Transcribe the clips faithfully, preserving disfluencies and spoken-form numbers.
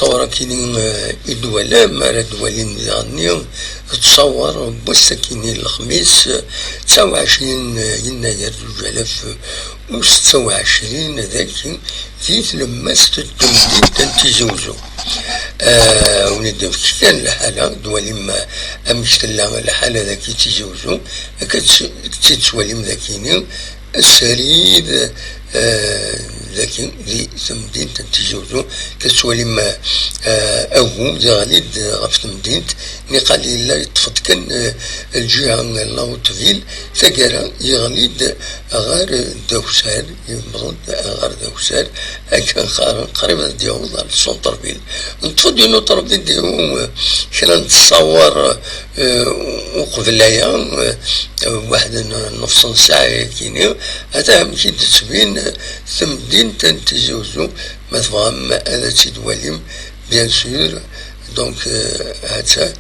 Ttṣawar akini, eh, i d-twalam, ara d-walin diɣenni, ttṣawar n wass akini n lexmis, eh, tesɛa u ɛecrin yennayer zuǧ alaf u setta u ɛecrin, dagi di tlemmast n temdint n Tizi Uzzu. Eh, wen-id-nefk kan lḥala, d-twalim, eh, amek tella lḥala dagi Tizi Uzzu, akka tt-, tt-, ttwalim dagini, srid, eh, dagi di temdint n Tizi Uzzu, tettwalim, eh, agum yeɣli-d ɣef temdint, niqal yella yeṭṭef-d kan, eh, lǧiha n la haute ville, taggara yeɣli-d ɣer Dawsar, yewweḍ-d ɣer Dawsar, akken qqaren qrib ad d-yaweḍ ɣer centre-ville. Neṭṭef-d une autre vidéo, eh, kra n ttṣawar, eh, uqbel aya, eh, waḥed n nnefṣ n ssaɛa yakini, ata amek i d-tettbin, eh, temdint n Tizi Uzzu, ma tebɣam ad tt-id-twalim, bien sûr. Donc, eh, hatta,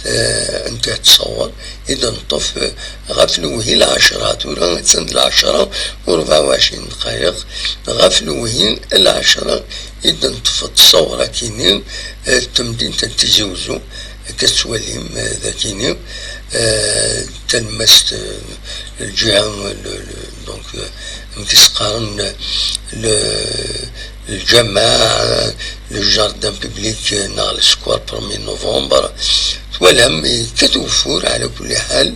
eh, netta ttṣawar i d-neṭṭef, eh, ɣef lewhi lɛecra, tura attan d lɛecra u rebɛa u ɛecrin dqayeq, ɣef lewhi lɛecra i d-neṭṭef ttṣawar akini, eh, temdint n Tizi Uzzu, akka tettwalim, eh, dagini, eh, talemmast, eh, lǧiha, le, le, donc, eh, amek i s-qqaren, le, lǧameɛ, le jardin public, eh, neɣ le square premier novembre. Twalam, yekkat ugeffur, ɛla kulli ḥal,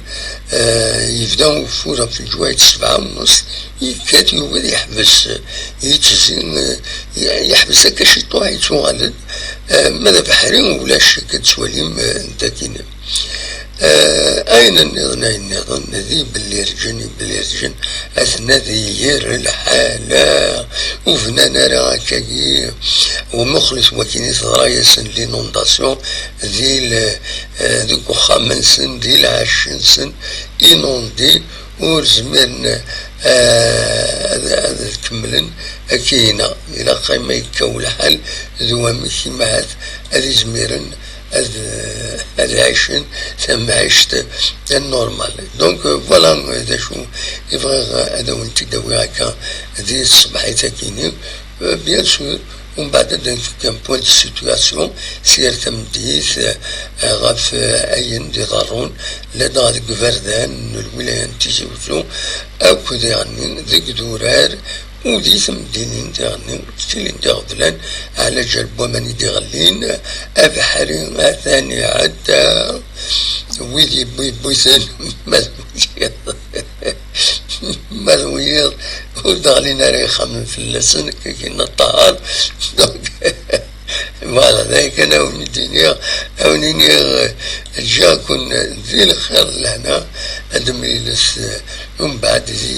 eh, yebda ugeffur ɣef lǧwayed sebɛa u nneṣ, yekkat yugi ad yeḥbes, yettezzi, eh, yeḥbes akka ciṭuḥ, yettuɣal-d, eh, ma d abeḥri ulac, akka tettwalim, eh, dagini. Eh, ayen nniḍen, ayen nniḍen, d ibellirǧen, ibellirǧen, aten-a di yir lḥala, ur bnan ara akkagi, u muqlet wakken i teḍra-yasen l'inondation di l-, eh, deg uxxam-nsen, di lɛecc-nsen, inondés, ur zmiren, eh, ad, ad kemmlen akkina. Ilaq ma yekkaw lḥal d wamek i ma ad, ad izmiren ad, ad ɛicen tamɛict normal. Donc, euh, voilà, euh, d acu i bɣiɣ ad awen-t-id-awiɣ akka di tṣebḥit-agi-nni. Euh, bien sûr, umbeɛd ad d-nefk un point de situation s yir tameddit, euh, ɣef, euh, ayen d-iḍerrun ladɣa deg iberdan n lwilaya n Tizi Uzzu, akk diɣenni deg idurar u di temdinin diɣenni ttilin d iɣeblan, ɛla ǧal n waman i d-iɣellin, abeḥri atan iɛedda, wid yewwi-, yewwi-ten ma d wiyiḍ, ma d wiyiḍ ur d-ɣlin ara yexxamen fell-asen, akka i yenna Ṭaher. Donc, voilà, d ayen kan a wen-d-iniɣ, a wen-iniɣ, ǧǧiɣ-ken di lxir d lehna, ad d-mlilet, eh, umbeɛd di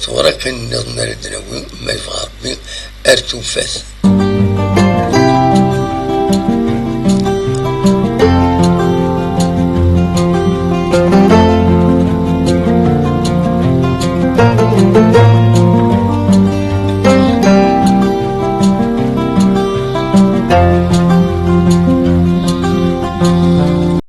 tewriqin nniḍen ara d-nawi, ma yebɣa Rebbi, ar tufat.